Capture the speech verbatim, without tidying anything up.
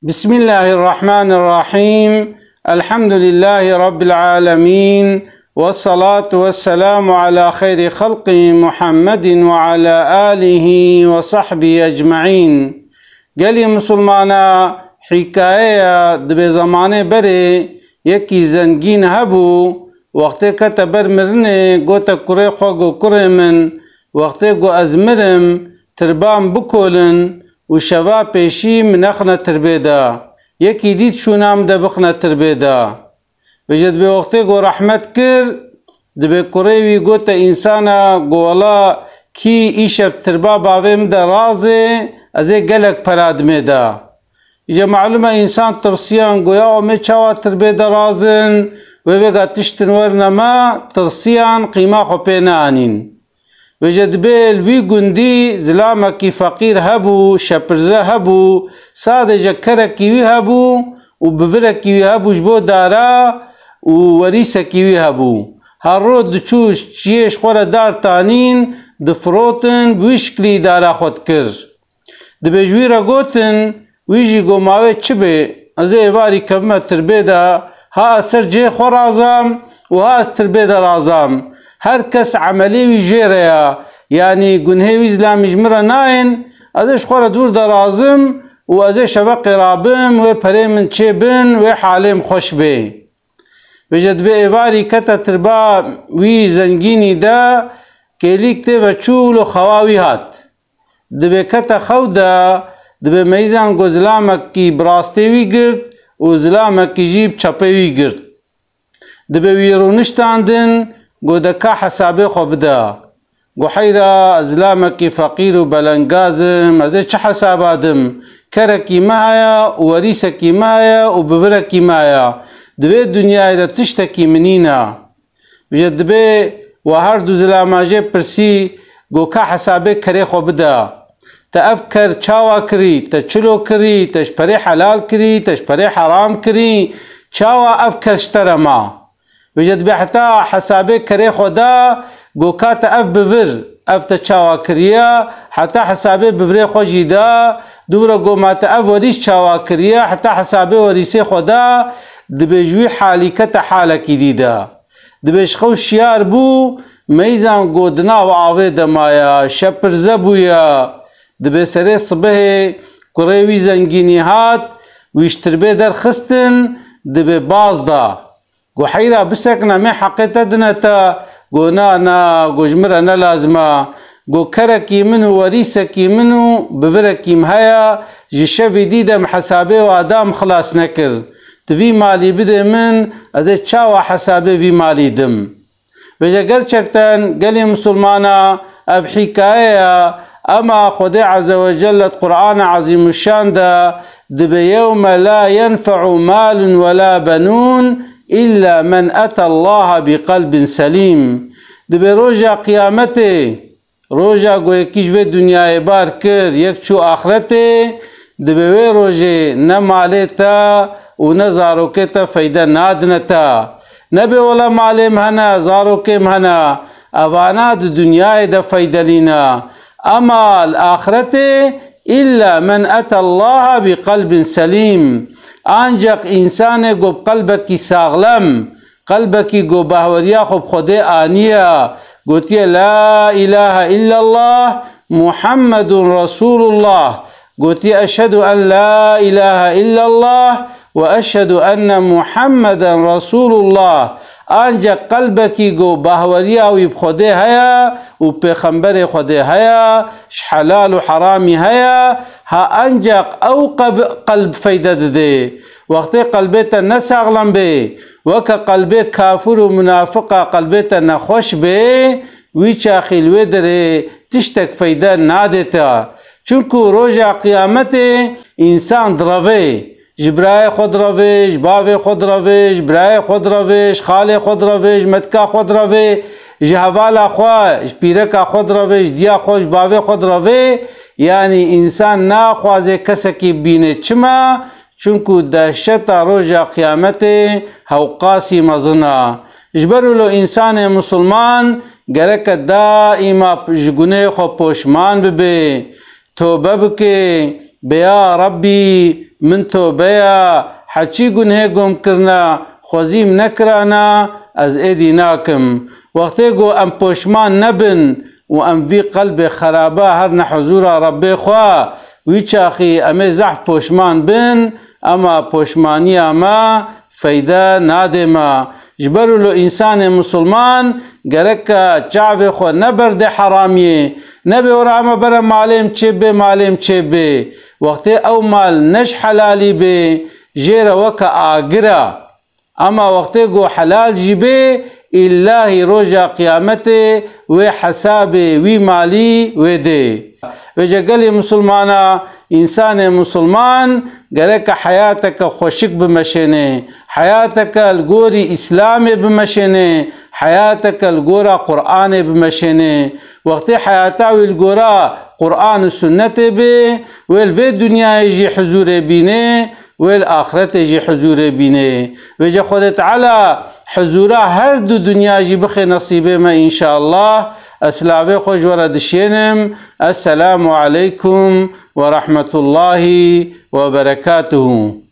Bismillahirrahmanirrahim. Elhamdülillahi Rabbil alemin. Ve salatu ve selamu ala hayri halqi Muhammedin ve ala alihi ve sahbihi ecmaîn. Gelî misilmana, hîkayeya dibê zemanê berê yekî zengîn hebû, wextê kete ber mirinê, gote kurê xwe, go kurê min, wextê go ez mirim, tirban bikolin û şeva pêşî min nexine tirbê de. Yekî dît şûna min de bixine tirbê de. Vêce dibê wextê go rehmet kir, dibê kurê wî gote însana, go wela kî îşev tirba bavê min de razê, ez ê gelek pera dimê de. Îca malum e însan tirsiyan, go ya o me çawa tirbê de razin, wê vêga tiştin werine me, tirsiyan qîma xwe pê neanîn. Vêce dibê li wî gundî zilamekî feqîr hebû, şepirze hebû, sadece kerekî wî hebû û bivirekî wî hebû ji bo dara û werîsekî wî hebû. Her roj diçû çiyê ji xwe re dar tanîn, difirotin, bi wî şiklî îdara xwe dikir. Dibê ji wî re gotin, wî jî go ma wê çi bê, ez ê êvarî kevime tirbê de, ha ez ser cihê xwe razam û ha ez tirbê de razam. Her kes emelê wî jê re ya, yanî gunhê wî zilamî ji min re nayên, ez ê ji xwe re dûr de razim û ez ê şeveqê rabim, wê perê min çêbin, wê halê min xweş bê. Vêce dibê êvarî kete tirba wî zengînî de, kêlîk tê ve çû û li xewa wî hat. Dibê kete xew de, dibê meyzan go zilamekî bi rastê wî girt û zilamekî jî bi çepê wî girt. Dibê wî rûniştandin, go de ka hesabê xwe bide. Go heyra, ez zilamekî feqîr û belengaz im, ez ê çi hesaba dim? Kerekî me heye û werîsekî me heye û bivirekî me heye. Di vê dinyayê de tiştekî min nîne. Vêce dibê wa her du zilama jê pirsî, go ka hesabê kerê xwe bide. Te ev ker çawa kirî? Te çilo kirî? Te ji perê helal kirî? Te ji perê heram kirî? Çawa ev ker ji te re ma? Vêce dibê heta hesabê kerê xwe da, go ka te ev bivir, ev te çawa kiriye? Heta hesabê bivirê xwe jî da, dû re go ma te ev werîs çawa kiriye? Heta hesabê werîsê xwe da, dibê ji wî halî kete halekî dî de. Dibê ji xew şiyar bû, meyzan go di nav avê de maya, şepirze bûye. Dibê serê sibehê kurê wî zengînî hat, wî ji tirbê derxistin, dibê baz da. Go heyra bisekine, me heqê te dine te. Go na, na, go ji min re ne lazim e. Go kerekî min û werîsekî min û bivirekî min heye, ji şevî dî de min hesabê wa da, min xilas nekir. Tu vî malî bidê min, ez ê çawa hesabê vî malî dim? Vêce gerçekten gelê misilmana ev hîkaye ye, ema Xwedê Azze ve Celle di Qur'ana Azîmuşşan de dibê, "Yewme la yenfe'u malun ve la benun illa men etallaha bi qelbin selîm." Dibê roja qiyametê, roja ku yekî ji vê dinyayê bar kir, yek çû axretê, dibê wê rojê ne malê te û ne zarokê te feyde nadine te. Nebê wela malê min hene, zarokê min hene, evana di dinyayê de feydelî ne. Ema li axretê, illa men etallaha bi qelbin selîm. Ancak însanê ku bi qelbekî saxlem, qelbekî ku bahweriya xwe bi Xwedê aniye, gotiye, "La ilahe illallah, Muhammedun Resulullah." Gotiye, "Eşhedü en la ilahe illallah ve eşhedü enne Muhammeden Resulullah." Ancak qelbekî ku bahweriya wî bi Xwedê heye û pêxemberê Xwedê heye, ji helal û heramî heye, ha ancak ew qeb-, qelb feyde didê. Wextê qelbê te ne saxlem bê, weke qelbê kafir û munafiqa qelbê te nexweş bê, wî çaxî li wê derê tiştek feyde nadê te. Çunku roja qiyametê însan direvê. Ji birayê xwe direvê, ji bavê xwe direvê, ji birayê xwe direvê, ji xalê xwe direvê, ji metika xwe direvê, ji hevala xwe, ji pîreka xwe direvê, ji diya xwe, ji bavê xwe direvê. Yanî însan naxwaze kesekî bibîne. Çima? Çunku dehşeta roja qiyametê hewqasî mezin e. Ji ber wilo însanê misilman gereke daîma ji gunehê xwe poşman bibe, tobe bike, bê ya Rebbî, Min tobeya heçî gunhê gom kirina, xwezîm nekirana, ez êdî nakim. Wextê ku em poşman nebin û em vî qelbê xeraba herine huzûra Rebbê xwe, wî çaxî em ê zehf poşman bin, ema poşmaniya me feyde nade me. Ji ber wilo însanê misilman gereke çavê xwe neberde heramiyê, nebê were ema bere malê min çêbê, malê min çêbê. Wextê ew mal ne ji helalî bê, jê re weke agir e. Ema wextê ku helal jî bê, îllahî roja qiyametê wê hesabê wî malî wê dê. Vêce gelê misilmana, însanê misilman gereke heyateke xweşik bimeşêne, heyateke li gorî Îslamê bimeşêne, heyateke li gora Qur'anê bimeşêne. Wextê heyata wî li gora Qur'an û sunnetê bê, wê li vê dinyayê jî huzûrê bîne, wê li axretê jî huzûrê bîne. Vêce Xwedê Teala huzûra her du dinya jî bixê nesîbê me înşallah. Ez silavê xwe ji we re dişênim. Esselamu aleykum ve rahmetullahi ve berekatuhu.